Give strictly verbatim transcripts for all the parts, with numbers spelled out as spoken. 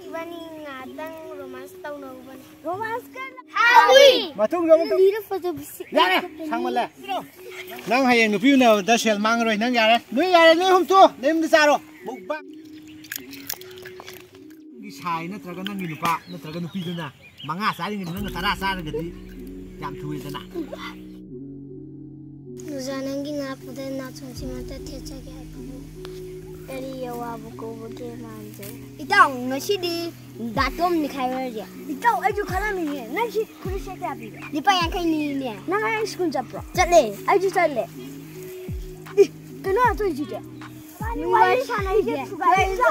ꯏꯕꯥꯅꯤ ꯉꯥꯛꯇꯪ romance ꯇꯧꯅꯧꯕꯅꯦ꯫ Romance ꯀꯟꯅ ꯍꯥꯎꯏ꯫ ꯃꯇꯨꯡꯗ ꯑꯃꯨꯛ ꯇꯧ-, ꯂꯤꯔ ꯐꯖꯕꯁꯤ꯫ ꯌꯥꯔꯦ, ꯁꯥꯡꯃꯜꯂꯦ꯫ ꯅꯪ ꯍꯌꯦꯡ ꯅꯨꯄꯤ ꯎꯅꯕꯗ ꯁꯦꯜ ꯃꯥꯡꯉꯔꯣꯏ꯫ ꯅꯪ ꯌꯥꯔꯦ꯫ ꯅꯣꯏ ꯌꯥꯔꯦ, ꯅꯣꯏ ꯑꯍꯨꯝ ꯇꯣ, ꯅꯌꯨꯝꯗ ꯆꯥꯔꯣ꯫ ꯃꯨꯛꯕꯥꯡ꯫ ꯅꯪꯒꯤ ꯁꯥꯏ ꯅꯠꯇ꯭ꯔꯒ ꯅꯪꯒꯤ ꯅꯨꯄꯥ ꯅꯠꯇ꯭ꯔꯒ ꯅꯨꯄꯤꯗꯨꯅ ꯃꯉꯥ ꯆꯥꯔꯤꯉꯩꯗ ꯅꯪꯅ ꯇꯔꯥ ꯆꯥꯔꯒꯗꯤ ꯌꯥꯝ ꯊꯨꯔꯦꯗꯅ꯫ ꯑꯣꯖꯥ, ꯅꯪꯒꯤ ꯅꯥꯄꯨꯗ ꯅꯥꯆꯣꯝꯁꯤꯃꯇ ꯊꯦꯠꯆꯒꯦ ꯍꯥꯏꯕꯕꯨ ꯀꯔꯤ ꯑꯋꯥꯕ ꯀꯧꯕꯒꯦ ꯃꯥꯟꯖꯔꯦ꯫ ꯏꯇꯥꯎ, ꯉꯁꯤꯗꯤ ꯅꯥꯇꯣꯝ ꯅꯤꯈꯥꯏꯔꯁꯦ꯫ ꯏꯇꯥꯎ, ꯑꯩꯁꯨ ꯈꯜꯂꯝꯃꯤꯅꯦ꯫ ꯅꯪ ꯁꯤ ꯐꯨꯔꯤꯠꯁꯦ ꯀꯌꯥ ꯄꯤꯕ? ꯂꯨꯄꯥ ꯌꯥꯡꯈꯩꯅꯤꯅꯦ꯫ ꯅꯪ ꯉꯔꯥꯡ ꯁ꯭ꯀꯨꯜ ꯆꯠꯄ꯭ꯔꯣ? ꯆꯠꯂꯦ꯫ ꯑꯩꯁꯨ ꯆꯠꯂꯦ꯫ ꯏ, ꯀꯩꯅꯣ ꯇꯧꯔꯤꯁꯤꯗꯤ? ꯋꯥꯔꯤ ꯁꯥꯟꯅꯩꯁꯦ ꯊꯨꯒꯥꯏꯔꯤꯗꯣ꯫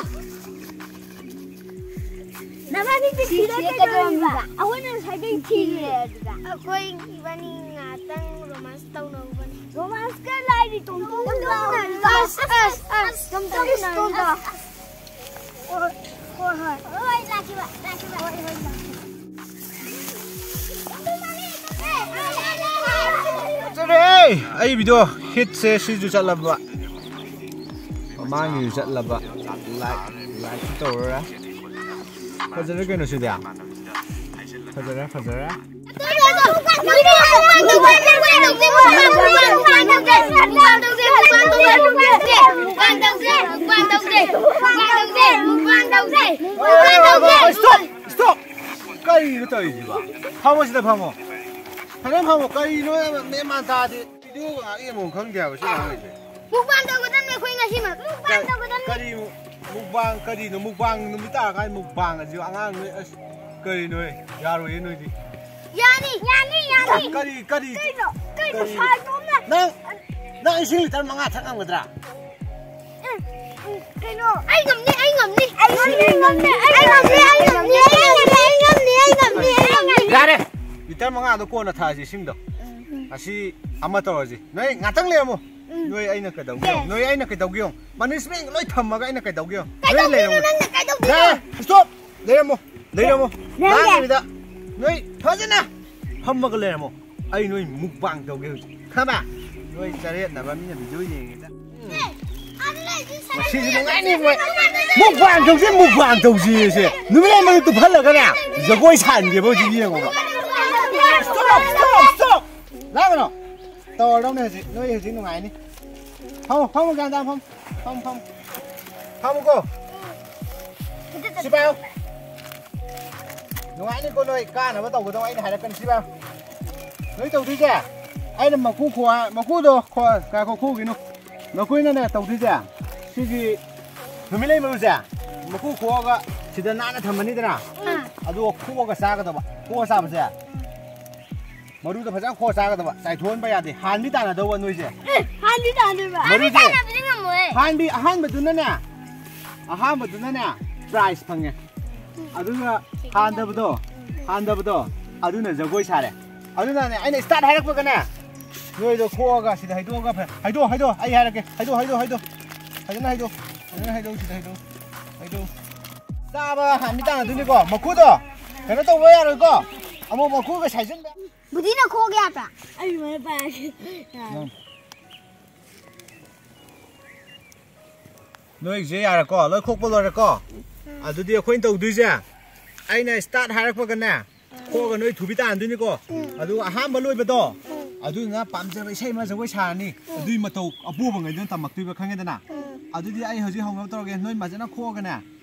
ꯅꯕꯥꯅꯤꯗꯤ ꯁꯤꯗ ꯀꯩꯗꯧꯔꯤꯕ? ꯑꯩꯈꯣꯏꯅ ꯉꯁꯥꯏꯗꯩ ꯊꯤꯔꯦ ꯑꯗꯨꯗ꯫ ꯑꯩꯈꯣꯏ ꯏꯕꯥꯅꯤ ꯉꯥꯛꯇꯪ romance ꯇꯧꯅꯧꯕꯅꯦ꯫ Romance ꯀ ꯂꯥꯏꯔꯤ ꯇꯣꯝꯇꯣꯝ ꯇꯣꯝꯇꯣꯝ ꯂꯥꯎꯔꯤ꯫ ꯑꯁ, ꯑꯁ, ꯑꯁ, ꯇꯣꯝꯇꯣꯝ ꯇꯣꯝꯇꯣꯝ ꯂꯥꯎꯔꯤ꯫ ꯇꯣꯝꯇꯣꯝ꯫ ꯍꯣꯏ, ꯍꯣꯏ, ꯍꯣꯏ꯫ ꯍꯣꯏ, ꯂꯥꯛꯈꯤꯕ, ꯂꯥꯛꯈꯤꯕ꯫ ꯍꯣꯏ, ꯍꯣꯏ, ꯂꯥꯛꯈꯤꯕ꯫ ꯐꯖꯔꯦꯍꯦ! ꯑꯩ video hitꯁꯦ ꯁꯤꯁꯨ ꯆꯠꯂꯕ꯫ ꯃꯃꯥꯡꯒꯤꯁꯨ ꯆꯠꯂꯕ꯫ Like, like ꯇꯧꯔꯦ꯫ ꯐꯖꯔꯦ ꯀꯩꯅꯣ ꯁꯤꯗꯤ꯫ ꯐꯖꯔꯦ, ꯐꯖꯔꯦ꯫ Stop! Stop! ꯀꯔꯤꯅꯣ ꯇꯧꯔꯤꯁꯤꯕꯣ? ꯐꯝꯃꯣ ꯁꯤꯗ ꯐꯝꯃꯣ꯫ ꯐꯖꯅ ꯐꯝꯃꯣ꯫ ꯀꯔꯤꯅꯣ ꯃꯦꯟ ꯃꯥꯟ ꯇꯥꯗꯦ꯫ Videoꯒ ꯉꯥꯏꯍꯥꯛ ꯌꯦꯡꯐꯝ ꯈꯪꯗꯦ ꯍꯥꯏꯕ ꯁꯤ ꯑꯉꯥꯡꯁꯦ꯫ Mukbang ꯇꯧꯒꯗꯕꯅꯦ ꯑꯩꯈꯣꯏ ꯉꯁꯤꯃꯛ꯫ Mukbang ꯀ-, ꯇꯧꯒꯗꯕꯅꯦ꯫ ꯀꯔꯤ mukbang, ꯀꯔꯤꯅꯣ mukbang ꯅꯨꯃꯤꯠ ꯇꯥꯔꯀꯥꯟꯗ mukbang ꯑꯁꯤ ꯑꯉꯥꯡ ꯅꯣꯏ ꯑꯁ ꯀꯔꯤꯅꯣꯍꯦ? ꯌꯥꯔꯣꯏꯌꯦ ꯅꯣꯏꯗꯤ꯫ ꯌꯥꯅꯤ, ꯌꯥꯅꯤ, ꯌꯥꯅꯤ꯫ ꯀꯔꯤ, ꯀꯔꯤ? ꯀꯩꯅꯣ, ꯀꯩꯅꯣ ꯀꯔꯤ? ꯁꯥꯏꯗꯣꯝꯅ ꯅꯪ, ꯅꯪ ꯏꯁꯤꯡ litre ꯃꯉꯥ ꯊꯛ ꯉꯝꯒꯗ꯭ꯔꯥ? ꯎꯝ, ꯎꯝ, ꯀꯩꯅꯣ? ꯑꯩ ꯉꯝꯅꯤ, ꯑꯩ ꯉꯝꯅꯤ꯫ ꯑꯩ ꯉꯝꯅꯤ, ꯑꯩ ꯉꯝꯅꯤ, ꯑꯩ ꯉꯝꯅꯤ꯫ ꯌꯥꯔꯦ꯫ Litre ꯃꯉꯥꯗꯣ ꯀꯣꯟꯅ ꯊꯛꯑꯁꯤ ꯏꯁꯤꯡꯗꯣ꯫ ꯎꯝ꯫ ꯑꯁꯤ ꯑꯃ ꯇꯧꯔꯁꯤ꯫ ꯅꯣꯏ ꯉꯥꯛꯇꯪ ꯂꯩꯔꯝꯃꯣ꯫ ꯎꯝ꯫ ꯅꯣꯏ ꯑꯩꯅ ꯀꯩꯗꯧꯒꯦ ꯌꯦꯡꯉꯣ꯫ Yes꯫ ꯅꯣꯏ ꯑꯩꯅ ꯀꯩꯗꯧꯒꯦ ꯌꯦꯡꯉꯣ꯫ Punishment ꯂꯣꯏ ꯊꯝꯃꯒ ꯑꯩꯅ ꯀꯩꯗꯧꯒꯦ ꯌꯦꯡꯉꯣ꯫ ꯅꯣꯏ ꯀꯩꯗꯧꯗꯣꯏꯅꯣ ꯂꯩꯔꯝꯃꯣ꯫ ꯅꯪꯅ ꯀꯩꯗꯧꯗꯣꯏꯅꯣ? ꯌꯥꯔꯦ꯫ Stop꯫ ꯂꯩꯔꯝꯃꯣ꯫ ꯂꯩꯔꯝꯒꯦ꯫ ꯂꯥꯡꯗꯕꯤꯗ ꯅꯣꯏ ꯐꯖꯅ ꯐꯝꯃꯒ ꯂꯩꯔꯝꯃꯣ꯫ ꯑꯩ ꯅꯣꯏ mukbang ꯇꯧꯒꯦ ꯍꯧꯖꯤꯛ꯫ ꯈꯪꯉꯕ? ꯅꯣꯏ ꯆꯔꯦꯠꯅꯕ ꯃꯤꯅ video ꯌꯦꯡꯉꯤꯗ꯫ ꯎꯝ꯫ ꯁꯤꯁꯨ ꯅꯨꯡꯉꯥꯏꯅꯤ ꯃꯣꯏ꯫ ꯃꯨꯛꯕꯥꯡ ꯇꯧꯁꯤ, ꯃꯨꯛꯕꯥꯡ ꯇꯧꯁꯤ꯫ ꯁꯦ ꯅꯨꯃꯤꯠ ꯂꯩ ꯃꯔꯨ ꯇꯨꯞꯍꯜꯂꯒꯅꯦ ꯖꯒꯣꯏ ꯁꯥꯍꯟꯒꯦꯕ ꯍꯧꯖꯤꯛ ꯌꯦꯡꯉꯣꯕ꯫ Stop, stop, stop. ꯂꯥꯛꯀꯅꯣ꯫ ꯇꯧꯔꯗꯧꯅꯦ ꯍꯧꯖꯤꯛ꯫ ꯅꯣꯏ ꯍꯧꯖꯤꯛ ꯅꯨꯡꯉꯥꯏꯅꯤ꯫ ꯐꯝꯃꯣ, ꯐꯝꯃꯣ, ꯒ꯭ꯌꯥꯟ ꯇꯥꯅ ꯐꯝꯃꯣ꯫ ꯐꯝꯃꯣ, ꯐꯝꯃꯣ꯫ ꯐꯝꯃꯨꯀꯣ꯫ ꯁꯤ ꯄꯥꯏꯌꯣ꯫ ꯅꯨꯡꯉꯥꯏꯅꯤꯀꯣ ꯅꯣꯏ ꯀꯥꯅꯕ ꯇꯧꯒꯗꯧ ꯑꯩꯅ ꯍꯥꯏꯔꯛꯀꯅꯤ ꯁꯤ ꯄꯥꯏꯌꯣ꯫ ꯅꯣꯏ ꯇꯧꯗꯣꯏꯁꯦ ꯑꯩꯅ ꯃꯀꯨ ꯈꯣ-, ꯃꯀꯨꯗꯣ ꯈꯣ-, ꯉꯥꯏꯈꯣ ꯈꯨꯒꯤꯅꯨ꯫ ꯅꯈꯣꯏꯅꯅꯦ ꯇꯧꯗꯣꯏꯁꯦ ꯁꯤꯒꯤ ꯅꯨꯃꯤꯠꯂꯩ ꯃꯔꯨꯁꯦ ꯃꯀꯨ ꯈꯣꯛꯑꯒ ꯁꯤꯗ ꯅꯥꯟꯅ ꯊꯝꯃꯅꯤꯗꯅ꯫ ꯑꯥ꯫ ꯑꯗꯨꯒ ꯈꯣꯛꯑꯒ ꯆꯥꯒꯗꯕ꯫ ꯈꯣꯛꯑ ꯆꯥꯕꯁꯦ ꯃꯔꯨꯗꯣ ꯐꯖꯅ ꯈꯣꯛꯑ ꯆꯥꯒꯗꯕ꯫ ꯆꯥꯏꯊꯣꯛꯍꯟꯕ ꯌꯥꯗꯦ꯫ ꯍꯥꯟꯗꯤ ꯇꯥꯟꯅꯗꯧꯕ ꯅꯣꯏꯁꯦ꯫ ꯑꯦ, ꯍꯥꯟꯗꯤ ꯇꯥꯟꯅꯗꯣꯏꯕ? ꯃꯔꯨꯁꯦ ꯇꯥꯟꯅꯕꯗꯤ ꯉꯝꯃꯣꯏ꯫ ꯍꯥꯟꯗꯤ ꯑꯍꯥꯟꯕꯗꯨꯅꯅꯦ, ꯑꯍꯥꯟꯕꯗꯨꯅꯅꯦ prize ꯐꯪꯉꯦ꯫ ꯑꯗꯨꯒ ꯍꯥꯟꯗꯕꯗꯣ, ꯍꯥꯟꯗꯕꯗꯣ ꯑꯗꯨꯅ ꯖꯒꯣꯏ ꯁꯥꯔꯦ꯫ ꯑꯗꯨꯅꯅꯦ ꯑꯩꯅ start ꯍꯥꯏꯔꯛꯄꯒꯅꯦ ꯅꯣꯏꯗꯣ ꯈꯣꯛꯑꯒ ꯁꯤꯗ ꯍꯩꯗꯣꯛꯑꯒ ꯐ-, ꯍꯩꯗꯣꯛ, ꯍꯩꯗꯣꯛ, ꯑꯩ ꯍꯥꯏꯔꯛꯀꯦ꯫ ꯍꯩꯗꯣꯛ, ꯍꯩꯗꯣꯛ, ꯍꯩꯗꯣꯛ꯫ ꯐꯖꯅ ꯍꯩꯗꯣꯛ꯫ ꯐꯖꯅ ꯍꯩꯗꯣꯛ, ꯁꯤꯗ ꯍꯩꯗꯣꯛ꯫ ꯍꯩꯗꯣꯛ꯫ ꯆꯥꯕ ꯍꯥꯟꯅꯤ ꯇꯥꯟꯅꯗꯣꯏꯅꯤꯀꯣ꯫ ꯃꯀꯨꯗꯣ ꯀꯩꯅꯣ ꯇꯧꯕ ꯌꯥꯔꯣꯏꯀꯣ꯫ ꯑꯃꯨꯛ ꯃꯀꯨꯒ ꯁꯥꯏꯖꯤꯟꯕ꯫ ꯕꯨꯙꯤꯅ ꯈꯣꯛꯑꯒ ꯌꯥꯕ꯭ꯔꯥ? ꯑꯩ ꯃꯣꯏ ꯄꯥꯏꯔꯒꯦ꯫ ꯅꯣꯏꯒꯤꯁꯦ ꯌꯥꯔꯦꯀꯣ? ꯂꯣꯏ ꯈꯣꯛꯄ ꯂꯣꯏꯔꯦꯀꯣ? ꯑꯗꯨꯗꯤ ꯑꯩꯈꯣꯏꯅ ꯇꯧꯗꯣꯏꯁꯦ ꯑꯩꯅ start ꯍꯥꯏꯔꯛꯄꯒꯅꯦ ꯈꯣꯛꯑꯒ ꯅꯣꯏ ꯊꯨꯕꯤ ꯇꯥꯍꯟꯗꯣꯏꯅꯤꯀꯣ꯫ ꯑꯗꯨꯒ ꯑꯍꯥꯟꯕ ꯂꯣꯏꯕꯗꯣ ꯑꯗꯨꯗꯨꯅ ꯄꯥꯝꯖꯕ ꯏꯁꯩ ꯑꯃ ꯖꯒꯣꯏ ꯁꯥꯔꯅꯤ꯫ ꯑꯗꯨꯒꯤ ꯃꯇꯧ ꯑꯄꯣꯕꯉꯩꯗꯨꯅ ꯇꯝꯃꯛꯇꯣꯏꯕ, ꯈꯪꯉꯦꯗꯅ? ꯑꯗꯨꯗꯤ ꯑꯩ ꯍꯧꯖꯤꯛ ꯍꯧꯅꯕ ꯇꯧꯔꯒꯦ꯫ ꯅꯣꯏ ꯐꯖꯅ ꯈꯣꯛꯑꯒꯅꯦ,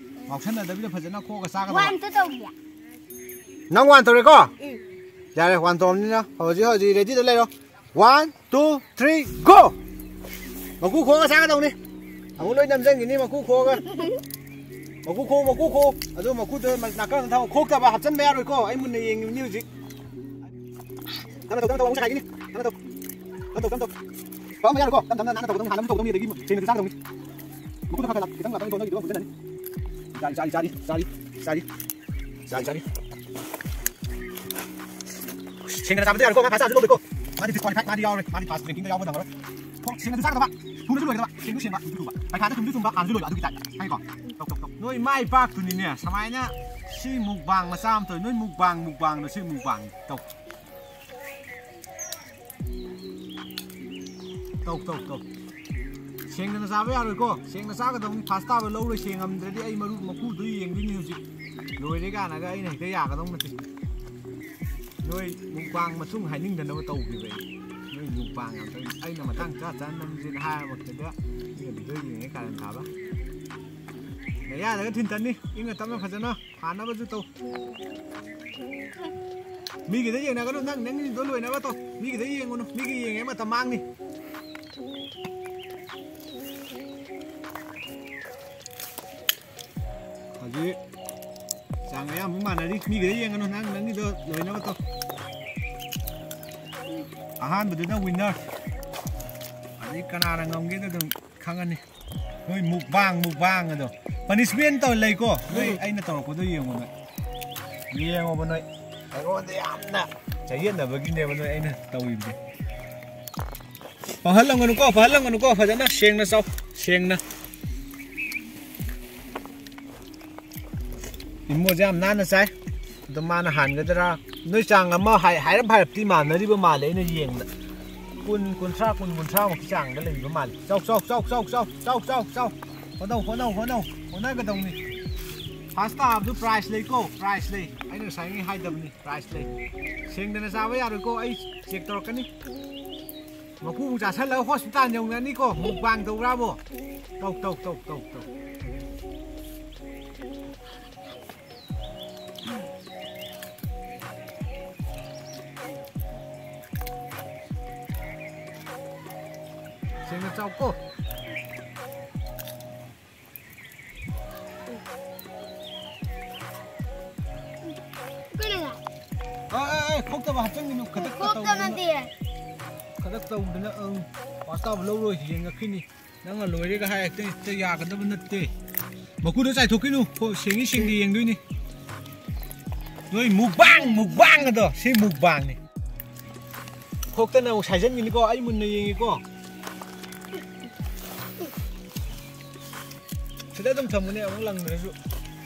ꯉꯥꯎꯁꯟꯅꯗꯕꯤꯗ ꯐꯖꯅ ꯈꯣꯛꯑꯒ ꯆꯥꯒꯗꯕ꯫ ꯋꯥꯟ ꯇꯨ ꯇꯧꯕꯤꯌꯥ꯫ ꯅꯪ ꯋꯥꯟ ꯇꯧꯔꯦꯀꯣ? ꯌꯥꯔꯦ, ꯋꯥꯟ ꯇꯧꯔꯕꯅꯤꯅ ꯍꯧꯖꯤꯛ ꯍꯧꯖꯤꯛ ready ꯗ ꯂꯩꯔꯣ꯫ One, two, three, go! ꯃꯀꯨ ꯈꯣꯛꯑꯒ ꯆꯥꯒꯗꯧꯅꯤ꯫ ꯑꯃꯨꯛ ꯂꯣꯏ ꯅꯝꯖꯟꯈꯤꯅꯤ ꯃꯀꯨ ꯈꯣꯛꯑꯒ꯫ ꯃꯀꯨ ꯈꯣꯛꯎ, ꯃꯀꯨ ꯈꯣꯛꯎ꯫ ꯑꯗꯨ ꯃꯀꯨꯗꯣ ꯅꯥꯀꯟꯗ ꯊꯝꯃꯣ꯫ ꯈꯣꯛꯇꯕ ꯍꯥꯞꯆꯟꯕ ꯌꯥꯔꯣꯏꯀꯣ꯫ ꯑꯩ ꯃꯨꯟꯅ ꯌꯦꯡꯉꯤꯕꯅꯤ ꯍꯧꯖꯤꯛ꯫ ꯇꯞꯅ ꯇꯧ, ꯇꯞꯅ ꯇꯧ, ꯑꯃꯨꯛ ꯆꯈꯥꯏꯈꯤꯅꯤ꯫ ꯇꯞꯅ ꯇꯧ꯫ ꯇꯞꯅ ꯇꯧ, ꯇꯞꯅ ꯇꯧ꯫ ꯄꯥꯝꯕ ꯌꯥꯔꯣꯏꯀꯣ꯫ ꯇꯞ ꯇꯞꯅ ꯅꯥꯟꯅ ꯇꯧꯒꯗꯧꯅꯤ꯫ ꯍꯥꯟꯅ ꯑꯃꯨꯛ ꯇꯧꯒꯗꯧꯅꯤ꯫ ꯑꯗꯒꯤ ꯁꯦꯡꯅꯁꯨ ꯆꯥꯒꯗꯧꯅꯤ꯫ ꯃꯀꯨꯗꯣ ꯈꯔ ꯈꯔ ꯈꯤꯇꯪ ꯉꯥꯛꯇꯪ ꯇꯧꯅ ꯏꯗꯨꯒ ꯃꯨꯟꯖꯜꯂꯅꯤ꯫ ꯆꯥꯔꯤ, ꯆꯥꯔꯤ, ꯆꯥꯔꯤ, ꯆꯥꯔꯤ, ꯆꯥꯔꯤ꯫ ꯆꯥꯔꯤ, ꯆꯥꯔꯤ꯫ ꯁꯦꯡꯅ ꯆꯥꯕꯗꯤ ꯌꯥꯔꯣꯏꯀꯣ꯫ ꯉꯥ ꯐꯥ ꯆꯥꯁꯨ ꯂꯧꯗꯦꯀꯣ꯫ ꯃꯥꯗꯤ disqualify꯫ ꯃꯥꯗꯤ ꯌꯥꯎꯔꯣꯏ꯫ ꯃꯥꯗꯤ first ranking ꯗ ꯌꯥꯎꯕ ꯅꯪꯉꯔꯣꯏ꯫ ꯊꯣꯡ ꯁꯦꯡꯅꯁꯨ ꯆꯥꯒꯗꯕ꯫ ꯊꯨꯅꯁꯨ ꯂꯣꯏꯒꯗꯕ꯫ ꯁꯦꯡꯁꯨ ꯁꯦꯡꯕ꯫ ꯊꯨꯝꯁꯨ ꯊꯨꯝꯕ꯫ ꯄꯩꯈꯥꯗ ꯊꯨꯝꯁꯨ ꯊꯨꯝꯕ꯫ ꯍꯥꯟꯅꯁꯨ ꯂꯣꯏꯕ꯫ ꯑꯗꯨꯒꯤ type ꯇ꯫ ꯈꯪꯉꯦꯀꯣ? ꯇꯧ, ꯇꯧ, ꯇꯧ꯫ ꯅꯣꯏ ꯃꯥꯏ ꯄꯥꯛꯇꯨꯅꯤꯅꯦ꯫ ꯁꯨꯃꯥꯏꯅ ꯁꯤ mukbang ꯃꯆꯥ ꯑꯃ ꯇꯧ꯫ ꯅꯣꯏ mukbang, mukbang ꯗꯣ ꯁꯤ mukbang ꯇꯧ꯫ ꯇꯧ, ꯇꯧ, ꯇꯧ꯫ ꯁꯦꯡꯗꯅ ꯆꯥꯕ ꯌꯥꯔꯣꯏꯀꯣ꯫ ꯁꯦꯡꯅ ꯆꯥꯒꯗꯧꯅꯤ꯫ ꯐꯥꯁ ꯇꯥꯕ ꯂꯧꯔꯣꯏ, ꯁꯦꯡꯉꯝꯗ꯭ꯔꯗꯤ ꯑꯩ ꯃꯔꯨ ꯃꯀꯨꯗꯨ ꯌꯦꯡꯗꯣꯏꯅꯤ ꯍꯧꯖꯤꯛ꯫ ꯂꯣꯏꯔꯦ ꯀꯥꯏꯅꯒ ꯑꯩꯅ ꯍꯦꯛꯇ ꯌꯥꯒꯗꯧ ꯅꯠꯇꯦ꯫ ꯅꯣꯏ ꯃꯨꯛꯕꯥꯡ ꯃꯇꯨꯡ ꯍꯥꯏꯅꯤꯡꯗꯅꯕ ꯇꯧꯈꯤꯕ ꯑꯩ꯫ ꯅꯣꯏ ꯃꯨꯛꯕꯥꯡ ꯌꯥꯝ ꯇꯧꯏ꯫ ꯑꯩꯅ ꯃꯇꯥꯡ ꯆꯥ ꯆꯥꯅ ꯅꯝꯁꯦꯅ ꯍꯥꯏꯔꯃꯛꯇꯗ ꯃꯤꯅ ꯚꯤꯗꯤꯑꯣ ꯌꯦꯡꯉꯦ ꯀꯥꯔꯟ ꯊꯥꯕ꯫ ꯅꯌꯥꯗꯒ ꯊꯤꯟ ꯇꯟꯅꯤ꯫ ꯏꯪꯅ ꯇꯞꯅ ꯐꯖꯅ ꯍꯥꯟꯅꯕꯁꯨ ꯇꯧ꯫ ꯃꯤꯒꯤꯗ ꯌꯦꯡꯅꯒꯅꯨ, ꯅꯪ ꯅꯪꯒꯤꯗꯣ ꯂꯣꯏꯅꯕ ꯇꯧ꯫ ꯃꯤꯒꯤꯗ ꯌꯦꯡꯒꯅꯨ, ꯃꯤꯒꯤ ꯌꯦꯡꯉꯦ ꯃꯇꯝ ꯃꯥꯡꯅꯤ꯫ ꯍꯧꯖꯤꯛ ꯆꯥꯡ ꯑꯌꯥꯝꯕ ꯃꯥꯟꯅꯔꯤ꯫ ꯃꯤꯒꯤꯗ ꯌꯦꯡꯒꯅꯨ, ꯅꯪ ꯅꯪꯒꯤꯗꯣ ꯂꯣꯏꯅꯕ ꯇꯧ꯫ ꯑꯍꯥꯟꯕꯗꯨꯅ ꯋꯤꯟꯅꯔ꯫ ꯑꯗꯩ ꯀꯅꯥꯅ ꯉꯝꯒꯦꯗꯣ ꯑꯗꯨꯝ ꯈꯪꯉꯅꯤ꯫ ꯅꯣꯏ ꯃꯨꯛꯕꯥꯡ, ꯃꯨꯛꯕꯥꯡ ꯑꯗꯣ꯫ ꯄꯅꯤꯁꯃꯦꯟ ꯇꯧ ꯂꯩꯀꯣ꯫ ꯅꯣꯏ ꯑꯩꯅ ꯇꯧꯔꯛꯄꯗꯣ ꯌꯦꯡꯉꯣ ꯅꯣꯏ꯫ ꯌꯦꯡꯉꯣꯕ ꯅꯣꯏ꯫ ꯑꯩꯉꯣꯟꯗ ꯌꯥꯝꯅ ꯆꯌꯦꯠꯅꯕꯒꯤꯅꯦꯕ ꯅꯣꯏ ꯑꯩꯅ ꯇꯧꯔꯤꯕꯁꯦ꯫ ꯐꯍꯜꯂꯝꯒꯅꯨꯀꯣ, ꯐꯍꯜꯂꯝꯒꯅꯨꯀꯣ꯫ ꯐꯖꯅ ꯁꯦꯡꯅ ꯆꯥꯎ꯫ ꯁꯦꯡꯅ꯫ ꯏꯃꯣꯁꯦ ꯌꯥꯝ ꯅꯥꯟꯅ ꯆꯥꯏ꯫ ꯑꯗꯣ ꯃꯥꯅ ꯍꯥꯟꯒꯗ꯭ꯔꯥ? ꯅꯣꯏ ꯆꯥꯡ ꯑꯃ ꯍꯥꯏ-, ꯍꯥꯏꯔꯞ ꯍꯥꯏꯔꯞꯇꯤ ꯃꯥꯟꯅꯔꯤꯕ ꯃꯥꯜꯂꯦ ꯑꯩꯅ ꯌꯦꯡꯕꯗ꯫ ꯀꯨꯟ, ꯀꯨꯟꯊ꯭ꯔꯥ, ꯀꯨꯟ, ꯀꯨꯟꯊ꯭ꯔꯥꯃꯨꯛꯀꯤ ꯆꯥꯡꯗ ꯂꯩꯕ ꯃꯥꯜꯂꯦ꯫ ꯆꯥꯎ, ꯆꯥꯎ, ꯆꯥꯎ꯫ ꯍꯣꯠꯅꯧ, ꯍꯣꯠꯅꯧ, ꯍꯣꯠꯅꯧ꯫ ꯍꯣꯠꯅꯒꯗꯧꯅꯤ꯫ ꯐꯥꯁ ꯇꯥꯕꯗꯨ ꯄ꯭ꯔꯥꯏꯖ ꯂꯩꯀꯣ, ꯄ꯭ꯔꯥꯏꯖ ꯂꯩ꯫ ꯑꯩꯅ ꯉꯁꯥꯏꯉꯩ ꯍꯥꯏꯗꯕꯅꯤ, ꯄ꯭ꯔꯥꯏꯖ ꯂꯩ꯫ ꯁꯦꯡꯗꯅ ꯆꯥꯕ ꯌꯥꯔꯣꯏꯀꯣ, ꯑꯩ ꯆꯦꯛ ꯇꯧꯔꯛꯀꯅꯤ꯫ ꯃꯀꯨ ꯑꯃꯨꯛ ꯆꯥꯁꯜꯂꯒ ꯍꯣꯁꯄꯤꯇꯥꯜ ꯌꯧꯅꯅꯤꯀꯣ, ꯃꯨꯛꯕꯥꯡ ꯇꯧꯕ꯭ꯔꯥꯕꯣ? ꯇꯧ, ꯇꯧ, ꯇꯧ, ꯇꯧ, ꯇꯧ꯫ ꯁꯦꯡꯅ ꯆꯥꯎꯀꯣ꯫ ꯀꯩꯅꯣ? ꯑꯥ, ꯑꯥ, ꯑꯥ, ꯈꯣꯛꯇꯕ ꯍꯥꯞꯆꯟꯒꯅꯨ, ꯈꯗꯛꯇ ꯈꯣꯛꯇꯕ ꯇꯧꯗꯅ꯫ ꯅꯠꯇꯦ꯫ ꯈꯗꯛ ꯇꯧꯗꯅ, ꯑꯪ, ꯄꯥꯁ ꯇꯥꯕ ꯂꯧꯔꯣꯏ, ꯌꯦꯡꯉꯛꯈꯤꯅꯤ꯫ ꯅꯪꯅ ꯂꯣꯏꯔꯦꯒ ꯍꯥꯏ ꯍꯦꯛꯇ, ꯍꯦꯛꯇ ꯌꯥꯒꯗꯕ ꯅꯠꯇꯦ꯫ ꯃꯀꯨꯗꯣ ꯆꯥꯏꯊꯣꯛꯈꯤꯅꯨ, ꯈꯣ-, ꯁꯦꯡꯉꯤ ꯁꯦꯡꯗꯦ ꯌꯦꯡꯗꯣꯏꯅꯤ꯫ ꯅꯣꯏ ꯃꯨꯛꯕꯥꯡ, ꯃꯨꯛꯕꯥꯡ ꯑꯗꯣ, ꯁꯤ ꯃꯨꯛꯕꯥꯡꯅꯤ꯫ ꯈꯣꯛꯇꯅ ꯑꯃꯨꯛ ꯁꯥꯏꯖꯟꯒꯤꯅꯤꯀꯣ, ꯑꯩ ꯃꯨꯟꯅ ꯌꯦꯡꯉꯤꯀꯣ꯫ ꯁꯤꯗ ꯑꯗꯨꯝ ꯊꯝꯃꯨꯅꯦ, ꯑꯃꯨꯛ ꯂꯪꯗ꯭ꯔꯁꯨ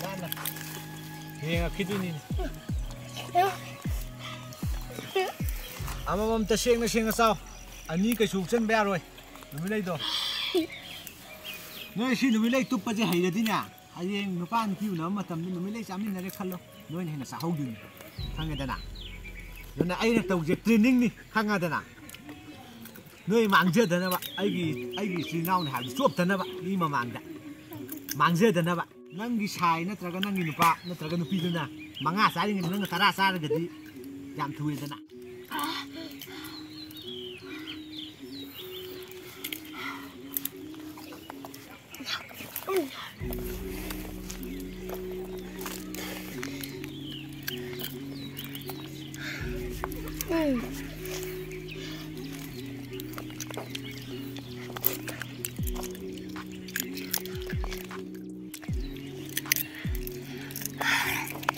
ꯅꯥꯟꯅ꯫ ꯌꯦꯡꯉꯛꯈꯤꯗꯣꯏꯅꯤꯅꯦ꯫ ꯑꯃꯃꯝꯇ ꯁꯦꯡꯅ ꯁꯦꯡꯅ ꯆꯥꯎ꯫ ꯑꯅꯤ ꯀꯩꯁꯨ ꯎꯞꯁꯟꯕ ꯌꯥꯔꯣꯏ꯫ ꯅꯨꯃꯤꯠꯂꯩꯗꯣ꯫ ꯅꯣꯏ ꯁꯤ ꯅꯨꯃꯤꯠꯂꯩ ꯇꯨꯞꯄꯁꯦ ꯍꯩꯔꯗꯤꯅꯦ, ꯍꯌꯦꯡ ꯅꯨꯄꯥ ꯅꯨꯄꯤ ꯎꯅꯕ ꯃꯇꯝꯗ ꯅꯨꯃꯤꯠꯂꯩ ꯆꯥꯃꯤꯟꯅꯔꯦ ꯈꯜꯂꯣ, ꯅꯣꯏꯅ ꯍꯦꯟꯅ ꯆꯥꯍꯧꯗꯣꯏꯅꯤ꯫ ꯈꯪꯉꯦꯗꯅ? ꯑꯗꯨꯅ ꯑꯩꯅ ꯇꯧꯁꯦ ꯇ꯭ꯔꯦꯅꯤꯡꯅꯤ, ꯈꯪꯉꯗꯅ? ꯅꯣꯏ ꯃꯥꯡꯖꯗꯅꯕ, ꯑꯩꯒꯤ ꯑꯩꯒꯤ ꯏꯆꯤꯜ ꯏꯅꯥꯎꯅꯤ ꯍꯥꯏꯕꯗꯨ ꯆꯣꯞꯇꯅꯕ, ꯃꯤ ꯃꯃꯥꯡꯗ ꯃꯥꯡꯖꯗꯅꯕ꯫ ꯅꯪꯒꯤ ꯁꯥꯏ ꯅꯠꯇ꯭ꯔꯒ ꯅꯪꯒꯤ ꯅꯨꯄꯥ ꯅꯠꯇ꯭ꯔꯒ ꯅꯨꯄꯤꯗꯨꯅ ꯃꯉꯥ ꯆꯥꯔꯤꯉꯩꯗ ꯅꯪꯅ ꯇꯔꯥ ꯆꯥꯔꯒꯗꯤ ꯌꯥꯝ ꯊꯨꯔꯦꯗꯅ꯫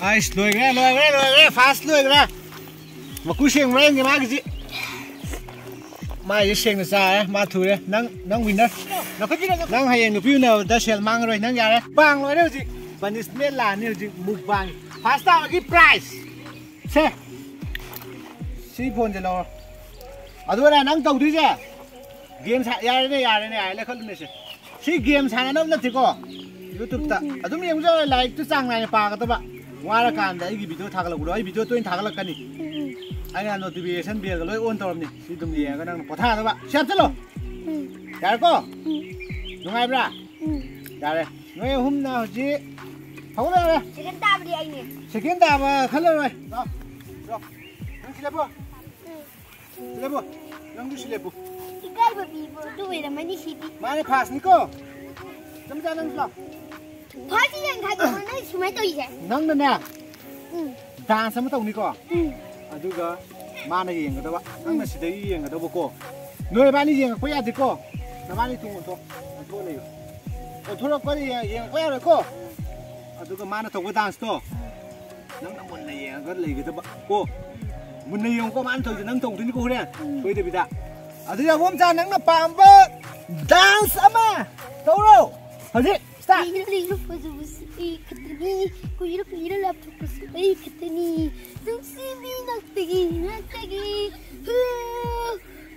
ꯑꯩꯁ, ꯂꯣꯏꯈ꯭ꯔꯦ, ꯂꯣꯏꯈ꯭ꯔꯦ, ꯂꯣꯏꯈ꯭ꯔꯦ, ꯐꯥꯔꯁ ꯂꯣꯏꯈ꯭ꯔꯦ꯫ ꯃꯀꯨ ꯁꯦꯡꯕ꯭ꯔꯥ ꯌꯦꯡꯒꯦ ꯃꯥꯒꯤꯁꯤ꯫ ꯃꯥꯏꯁꯦ ꯁꯦꯡꯅ ꯆꯥꯔꯦ, ꯃꯥ ꯊꯨꯔꯦ꯫ ꯅꯪ, ꯅꯪ ꯋꯤꯟꯅꯔ꯫ ꯅꯪ ꯍꯌꯦꯡ ꯅꯨꯄꯤ ꯎꯅꯕꯗ ꯁꯦꯜ ꯃꯥꯡꯉꯔꯣꯏ, ꯅꯪ ꯌꯥꯔꯦ꯫ ꯄꯥꯡ ꯂꯣꯏꯔꯦ ꯍꯧꯖꯤꯛ꯫ ꯄꯅꯤꯁꯃꯦꯟ ꯂꯥꯛꯑꯅꯤ ꯍꯧꯖꯤꯛ, ꯃꯨꯛꯕꯥꯡ꯫ ꯐꯥꯔꯁ ꯇꯥꯕꯒꯤ ꯄ꯭ꯔꯥꯏꯖ꯫ ꯁꯦ꯫ ꯁꯤ ꯐꯣꯟꯁꯦ ꯂꯧꯔꯣ꯫ ꯑꯗꯨꯒꯅꯦ ꯅꯪ ꯇꯧꯗꯣꯏꯁꯦ꯫ ꯒꯦꯝ ꯁꯥ-, ꯌꯥꯔꯦꯅꯦ, ꯌꯥꯔꯦꯅꯦ, ꯌꯥꯔꯦ, ꯂꯩꯈꯠꯂꯨꯅꯦꯁꯦ꯫ ꯁꯤ ꯒꯦꯝ ꯁꯥꯟꯅꯅꯕ ꯅꯠꯇꯦꯀꯣ꯫ YouTube-ꯇ ꯑꯗꯨꯝ ꯌꯦꯡꯕꯁꯨ ꯌꯥꯎꯋꯦ, ꯂꯥꯏꯔꯤꯛꯇꯨ ꯆꯥꯡ ꯅꯥꯏꯅ ꯄꯥꯒꯗꯕ꯫ ꯋꯥꯔꯀꯥꯟꯗ ꯑꯩꯒꯤ video ꯊꯥꯒꯠꯂꯛꯄꯗꯣ, ꯑꯩ video ꯇꯣꯏꯅ ꯊꯥꯒꯠꯂꯛꯀꯅꯤ꯫ ꯑꯩꯅ notification bell-ꯒ ꯂꯣꯏ on ꯇꯧꯔꯝꯅꯤ꯫ ꯁꯤ ꯑꯗꯨꯝ ꯌꯦꯡꯉꯒ ꯅꯪꯅ ꯄꯣꯊꯥꯗꯕ꯫ ꯁꯤ ꯍꯥꯞꯆꯜꯂꯣ꯫ ꯌꯥꯔꯦꯀꯣ? ꯅꯨꯡꯉꯥꯏꯕ꯭ꯔꯥ? ꯌꯥꯔꯦ꯫ ꯅꯣꯏ ꯑꯍꯨꯝꯅ ꯍꯧꯖꯤꯛ ꯍꯧꯒꯠꯂꯣ ꯌꯥꯔꯦ꯫ ꯁꯦꯀꯦꯟ ꯇꯥꯕꯗꯤ ꯑꯩꯅꯦ꯫ ꯁꯦꯀꯦꯟ ꯇꯥꯕ ꯈꯜꯂꯔꯣꯏ꯫ ꯂꯥꯎ꯫ ꯂꯥꯎ꯫ ꯅꯪ ꯁꯤ ꯂꯦꯞꯄꯣ꯫ ꯁꯤ ꯂꯦꯞꯄꯣ꯫ ꯅꯪꯁꯨ ꯁꯤ ꯂꯦꯞꯄꯣ꯫ ꯏꯀꯥꯏꯕ ꯄꯤꯕ ꯑꯗꯨ ꯑꯣꯏꯔꯝꯃꯅꯤ ꯁꯤꯗꯤ꯫ ꯃꯥꯅꯦ, ꯐꯥꯔꯁꯅꯤꯀꯣ꯫ ꯆꯝꯆꯥ, ꯅꯪꯁꯨ ꯂꯥꯎ꯫ ꯐꯥꯔꯁ ꯌꯦꯡ ꯈꯥꯏꯗꯣꯛꯑꯣ, ꯅꯪ ꯁꯨꯃꯥꯏꯅ ꯇꯧꯔꯤꯁꯦ꯫ ꯅꯪꯅꯅꯦ, ꯎꯝ꯫ Dance ꯑꯃ ꯇꯧꯅꯤꯀꯣ꯫ ꯎꯝ꯫ ꯑꯗꯨꯒ ꯃꯥꯅ ꯌꯦꯡꯒꯗꯕ, ꯅꯪꯅ ꯁꯤꯗꯒꯤ ꯌꯦꯡꯒꯗꯕꯀꯣ꯫ ꯅꯣꯏ ꯅꯕꯥꯅꯤ ꯌꯦꯡꯉꯛꯄ ꯌꯥꯗꯦꯀꯣ꯫ ꯅꯕꯥꯅꯤ ꯇꯨꯡ ꯑꯣꯟꯊꯣꯛ-, ꯑꯣꯟꯊꯣꯛꯑ ꯂꯩꯌꯨ꯫ ꯑꯣꯟꯊꯣꯔꯛꯄ ꯌꯦꯡ-, ꯌꯦꯡꯉꯛꯄ ꯌꯥꯔꯣꯏꯀꯣ꯫ ꯑꯗꯨꯒ ꯃꯥꯅ ꯇꯧꯕ dance-ꯇꯣ ꯅꯪꯅ ꯃꯨꯟꯅ ꯌꯦꯡꯉꯒ ꯂꯩꯒꯗꯕ ꯀꯣ꯫ ꯃꯨꯟꯅ ꯌꯦꯡꯉꯨꯀꯣ, ꯃꯥꯅ ꯇꯧꯔꯤꯁꯦ ꯅꯪ ꯇꯧꯗꯣꯏꯅꯤꯀꯣ ꯍꯣꯔꯦꯟ꯫ ꯁꯣꯏꯗꯕꯤꯗ꯫ ꯑꯗꯨꯗꯤ ꯑꯕꯣꯝꯆꯥ, ꯅꯪꯅ ꯄꯥꯝꯕ dance ꯑꯃ ꯇꯧꯔꯣ꯫ ꯍꯧꯖꯤꯛ start꯫ ꯂꯤꯔ ꯂꯤꯔ ꯐꯖꯕꯁꯨ ꯑꯩ ꯈꯛꯇꯅꯤ, ꯀꯨꯏꯔ ꯀꯨꯏꯔ ꯂꯥꯞꯊꯣꯛꯄꯁꯨ ꯑꯩ ꯈꯛꯇꯅꯤ꯫ ꯅꯨꯡꯁꯤꯕꯤ ꯅꯪꯇꯒꯤ, ꯅꯪꯇꯒꯤ, ꯍꯨ,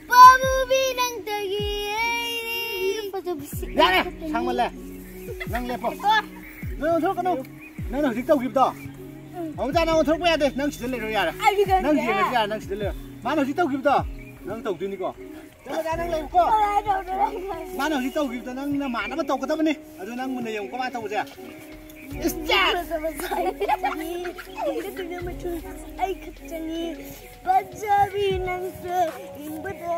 ꯄꯥꯝꯃꯨꯕꯤ ꯅꯪꯇꯒꯤ ꯑꯩ꯫ ꯌꯥꯔꯦ, ꯁꯥꯡꯃꯜꯂꯦ꯫ ꯅꯪ ꯂꯦꯞꯄꯣ꯫ ꯅꯪ ꯑꯣꯟꯊꯣꯔꯛꯀꯅꯨ꯫ ꯅꯪꯅ ꯍꯧꯖꯤꯛ ꯇꯧꯈꯤꯕꯗꯣ꯫ ꯃꯃꯆꯥ, ꯅꯪ ꯑꯣꯟꯊꯣꯔꯛꯄ ꯌꯥꯗꯦ꯫ ꯅꯪ ꯁꯤꯗ ꯂꯩꯔꯣ, ꯌꯥꯔꯦ꯫ ꯅꯪ ꯌꯦꯡꯉꯁꯨ ꯌꯥꯔꯦ, ꯅꯪ ꯁꯤꯗ ꯂꯩꯔꯣ꯫ ꯃꯥꯅ ꯍꯧꯖꯤꯛ ꯇꯧꯈꯤꯕꯗꯣ ꯅꯪ ꯇꯧꯗꯣꯏꯅꯤꯀꯣ꯫ ꯃꯃꯆꯥ, ꯅꯪ ꯂꯩꯌꯨꯀꯣ꯫ ꯃꯥꯅ ꯍꯧꯖꯤꯛ ꯇꯧꯈꯤꯕꯗꯣ ꯅꯪ ꯅꯃꯥꯟꯅꯕ ꯇꯧꯒꯗꯕꯅꯤ꯫ ꯑꯗꯨ ꯅꯪ ꯃꯨꯟꯅ ꯌꯦꯡꯉꯨꯀꯣ, ꯃꯥꯅ ꯇꯧꯕꯁꯦ꯫ ꯏꯁꯇꯥꯔꯠ! ꯑꯩ ꯈꯛꯇꯅꯤ꯫ ꯐꯖꯕꯤ ꯅꯪꯁꯨ ꯌꯦꯡꯕꯗ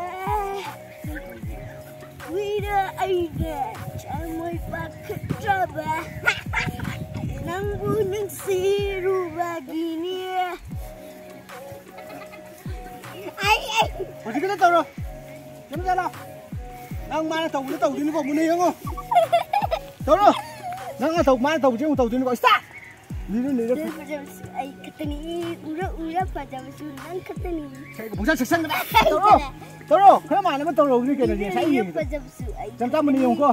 ꯀꯨꯏꯔꯦ ꯑꯩꯒ ꯊꯃꯣꯏ ꯄꯥꯈꯠꯇ꯭ꯔꯕ꯫ ꯅꯪꯕꯨ ꯅꯨꯡꯁꯤꯔꯨꯕꯒꯤꯅꯤ꯫ ꯑꯩ, ꯑꯩ꯫ ꯍꯧꯖꯤꯛꯀꯤꯗꯣ ꯇꯧꯔꯣ꯫ ꯀꯩꯅꯣ ꯆꯠꯂꯣ꯫ ꯅꯪ ꯃꯥꯅ ꯇꯧꯕꯗꯣ ꯇꯧꯗꯣꯏꯅꯤꯀꯣ, ꯃꯨꯟꯅ ꯌꯦꯡꯉꯣ꯫ ꯇꯧꯔꯣ꯫ ꯅꯪꯅ ꯇꯧ-, ꯃꯥꯅ ꯇꯧꯕꯁꯦ ꯑꯃꯨꯛ ꯇꯧꯗꯣꯏꯅꯤꯀꯣ꯫ ꯏꯁꯇꯥꯔꯠ! ꯂꯤꯔꯣ, ꯂꯤꯔꯣ꯫ ꯐꯖꯕꯁꯨ ꯑꯩ ꯈꯛꯇꯅꯤ, ꯎꯔ ꯎꯔ ꯐꯖꯕꯁꯨ ꯅꯪ ꯈꯛꯇꯅꯤ꯫ ꯄꯨꯡꯁꯥ ꯁꯛꯆꯟꯒꯅꯨ꯫ ꯇꯧꯔꯣ, ꯇꯧꯔꯣ꯫ ꯈꯔ ꯃꯥꯟꯅꯕ ꯇꯧꯔꯣ, ꯍꯧꯖꯤꯛ ꯀꯩꯅꯣꯁꯦ, ꯉꯁꯥꯏ ꯎꯔ ꯌꯦꯡꯉꯤꯗꯣ꯫ ꯐꯖꯕꯁꯨ ꯑꯩ ꯆꯝꯆꯥ ꯃꯨꯟꯅ ꯈꯛꯇꯅꯤ꯫ ꯌꯦꯡꯉꯨꯀꯣ꯫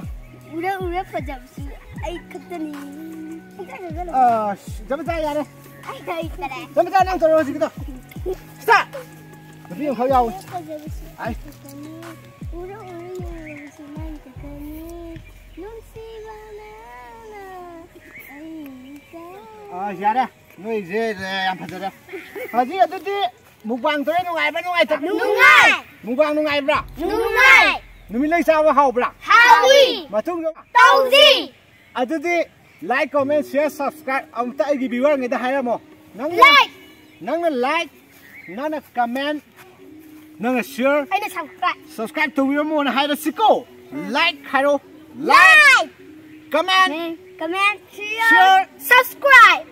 ꯎꯔ ꯎꯔ ꯐꯖꯕꯁꯨ ꯑꯩ ꯈꯛꯇꯅꯤ꯫ ꯑꯁ, ꯆꯝꯆꯥ ꯌꯥꯔꯦ꯫ ꯑꯩ ꯍꯩꯇꯔꯦ꯫ ꯆꯝꯆꯥ ꯅꯪ ꯇꯧꯔꯣ ꯍꯧꯖꯤꯛꯀꯤꯗꯣ꯫ ꯁ꯭ꯇꯥꯔꯠ! ꯅꯨꯄꯤ ꯑꯃꯈꯛ ꯌꯥꯎꯏ꯫ ꯐꯖꯕꯁꯨ ꯑꯩ ꯑꯩ ꯈꯛꯇꯅꯤ꯫ ꯎꯔ ꯎꯔ ꯌꯦꯡꯕꯁꯨ ꯅꯪ ꯈꯛꯇꯅꯤ꯫ ꯅꯨꯡꯁꯤꯕ ꯅꯪꯅ ꯑꯩꯒ ꯑꯥ, ꯌꯥꯔꯦ꯫ ꯅꯣꯏꯁꯦ, ꯑꯦ, ꯌꯥꯝ ꯐꯖꯔꯦ꯫ ꯍꯧꯖꯤꯛ ꯑꯗꯨꯗꯤ ꯃꯨꯛꯕꯥꯡ ꯇꯧꯔꯦ, ꯅꯨꯡꯉꯥꯏꯕ꯭ꯔꯥ, ꯅꯨꯡꯉꯥꯏꯇꯕ꯭ꯔꯥ? ꯅꯨꯡꯉꯥꯏ꯫ ꯃꯨꯛꯕꯥꯡ ꯅꯨꯡꯉꯥꯏꯕ꯭ꯔꯥ? ꯅꯨꯡꯉꯥꯏ꯫ ꯅꯨꯃꯤꯠꯂꯩ ꯆꯥꯕ ꯍꯥꯎꯕ꯭ꯔꯥ? ꯍꯥꯎꯏ꯫ ꯃꯇꯨꯡꯗ ꯇꯧꯁꯤ꯫ ꯑꯗꯨꯗꯤ like, comment, share, subscribe ꯑꯃꯨꯛꯇ ꯑꯩꯒꯤ viewerꯉꯩꯗ ꯍꯥꯏꯔꯝꯃꯣ꯫ ꯅꯪꯅ, like꯫ ꯅꯪꯅ like, ꯅꯪꯅ comment, ꯅꯪꯅ share, ꯑꯩꯅ subscribe꯫ Subscribe ꯇꯧꯕꯤꯔꯝꯃꯣꯅ ꯍꯥꯏꯔꯁꯤꯀꯣ꯫ Like ꯍꯥꯏꯔꯣ꯫ Like꯫ Like꯫ Comment꯫ Comment꯫ Share꯫ Share꯫ Subscribe꯫